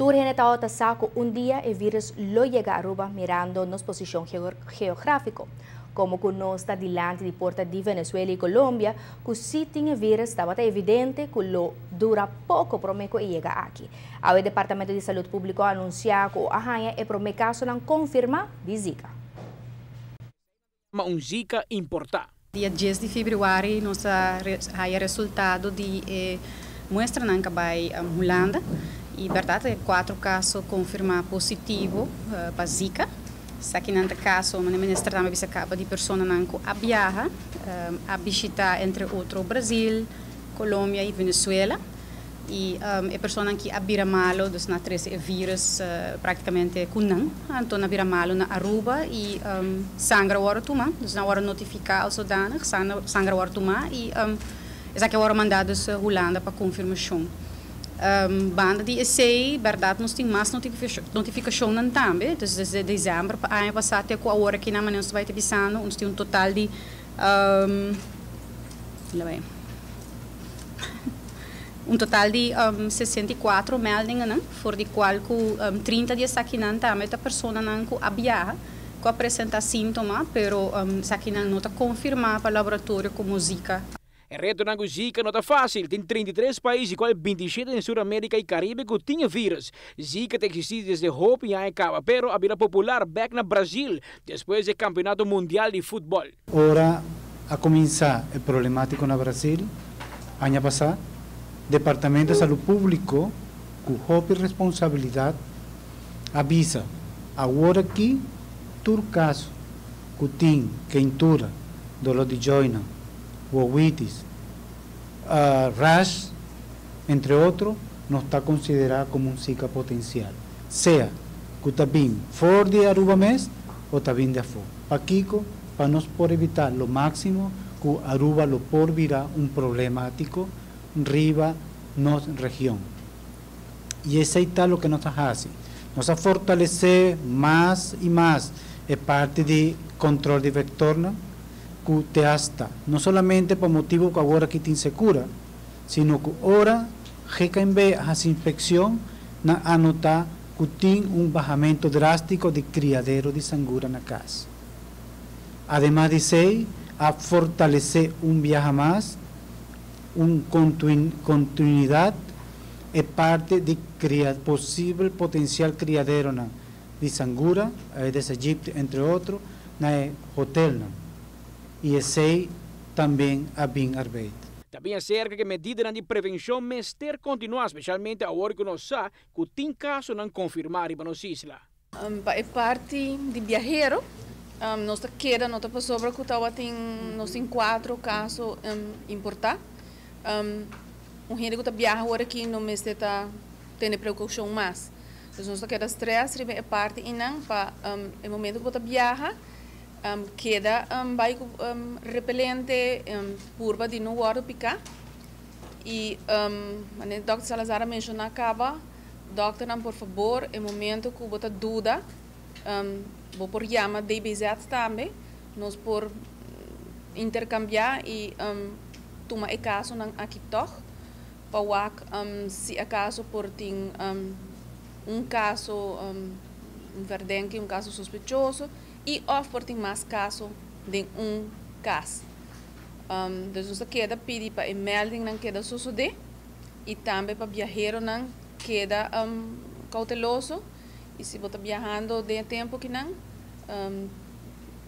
Tur hende tabata sa cu un dia e virus lo yega Aruba, mirando nos posicion geografico. Como cu nos ta dilanti di porta di Venezuela y Colombia, cu si tin e virus, tabata evidente cu lo dura poco prome cu e yega aki. E Departamento di Salud Publico a anuncia cu a haya e prome casonan confirma di Zika. Ma un Zika importa. Dia 10 di februari nos a haya resultado di muestra nan bay Hulanda y berdad cuatro caso confirma positivo pa Zika. Esaki nan ta caso, e minister tambe bisa caba, di personanan cu a biaha, a bishita entre otro Brasil, Colombia y Venezuela. Y e persona cu a bira malo, dus nan a trece e virus practicamente cu nan. Anto nan a bira malo na Aruba y sanger a wordo tuma, dus nan a wordo notifica zodanig, sanger a wordo tuma y esaki a wordo manda dus Hulanda pa confirmacion. Banda di esey, berdad, nos tin mas notificacion tambe, dus desde december pa aña pasa te cu awor aki na nos bay bisando, nos tin un total di 64 meldingen, for di cual cu 30 di esakinan tambe ta personanan cu a biaha, cu a presenta sintoma, pero esakinan no ta confirma pa laboratorio como Zika. E reto na Zika no ta facil. Tin 33 pais, cual 27 na Sur America y Caribe, cu tin virus. Zika ta existi desde hopi aña caba, pero a bira popular back na Brasil, despues di Campeonato Mundial di Futbol. Ora a cuminsa e problematica na Brasil, aña pasa, Departamento di Salud Publico, cu hopi responsabilidad, a avisa, awor aki, tur caso, cu tin keintura, dolor di joint, wowitis, rash, entre otro, no ta considera como un Zika potencial. Sea cu ta bin for di Aruba mes o ta bin di afo. Pakico, pa nos por evita lo maximo cu Aruba lo por bira un problematico riba nos region. Y esey ta loke nos ta haci. Nos a fortalece mas y mas e parti di control di vector, no? Cu te hasta, no solamente pa motibo cu awor aki tin secura, sino cu ora GKMB haci inspeccion, nan a nota cu tin un bahamento drastico di criadero di sangura na cas. Ademas di esey, a fortalece un biaha mas, un continuidad e parti di posibel potencial criadero na di sangura, Aedes aegypti, entre otro, na hotel na. Y esey tambe a bin arbeid. Tambe acerca cu medida di prevencion mester continua, specialmente awor cu nos sa cu tin casonan confirma na nos isla. Pa e parti di biahero, nos ta keda no ta pasobra cu tin nos tin cuatro caso importa. Un hende cu ta biaha awor aki no mester ta tene precaucion mas. Anto nos ta keda stress riba e parti einan pa e momento cu bo ta biaha, keda bay cu repelente, purba di no wordo pica. Y Dr. Salazar a menciona caba, dokter, por fabor, e momento cu bo ta duda, bo por yama DBZ tambe, nos por intercambia y tuma e casonan aki toch, pa wak si acaso por tin un caso un verdenking, un caso sospechoso y of por tin mas caso den un cas. Dus nos keda pidi pa e meldingnan keda sucede y tambe pa biaheronan keda cauteloso y si bo ta biahando den tempo akinan,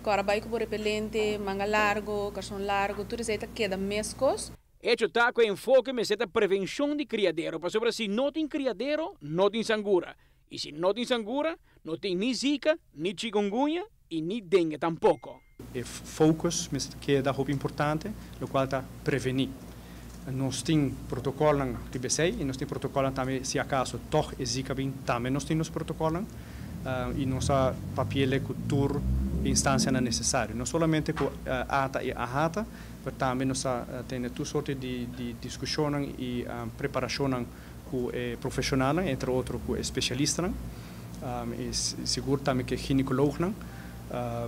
corda bay cu repelente, manga largo, carson largo, tur esey ta keda mescos. Hecho ta cu enfoke mester ta prevencion di criadero, pasobra si no tin criadero, no tin sangura. Y si no tin sangura, no tin ni Zika, ni chikungunya y ni dengue tampoco. E focus cu ta importante, loke ta preveni. Nos tin protocol TBC y nos tin protocol tambe si acaso toch e Zika bin, tambe nos tin protocol y nos a papia cu tur instancia necesario. No solamente cu ATA y AHATA, ma tambe nos tin tur sorto di discusion y preparacion cu profesional, entre otro cu specialista, y sigur tambe cu ginecoloog, pa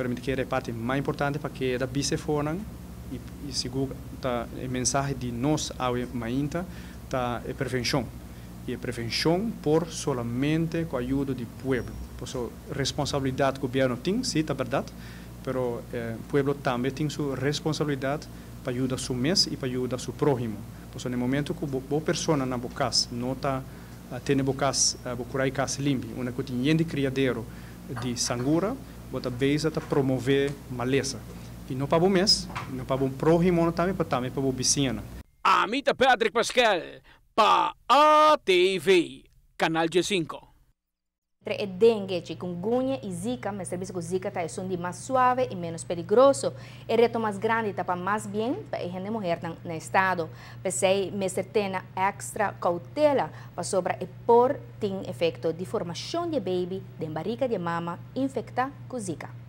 mi ta e parti mas importante pa cu da bise fonan y sigur ta e mensahe di nos awe mainta ta e prevencion. Y prevencion por solamente cu ayudo di pueblo. Por responsabilidad gobierno tin, si, ta berdad, pero pueblo tambe tin su responsabilidad pa yuda su mes y pa yuda su prohimo. Pues na momento cu e persona na cas no ta tene bo cas, bo cas limpi, unda cu tin di criadero di sangura, bo ta bezig ta promove malesa. Y no pa bo mes, no pa bo prohimo tambe, pa tambe pa bo bisiña. Ami ta Patrick Pascal, pa ATV, Canal G5. Entre e dengue, chikungunya y Zika, mester bisa cu Zika ta esun di mas suave y menos peligroso. E reto mas grandi ta pa mas bien pa e hende muher na estado. P'esey mester tene extra cautela pasobra e por tin efecto di formacion di baby den barica di mama infecta cu Zika.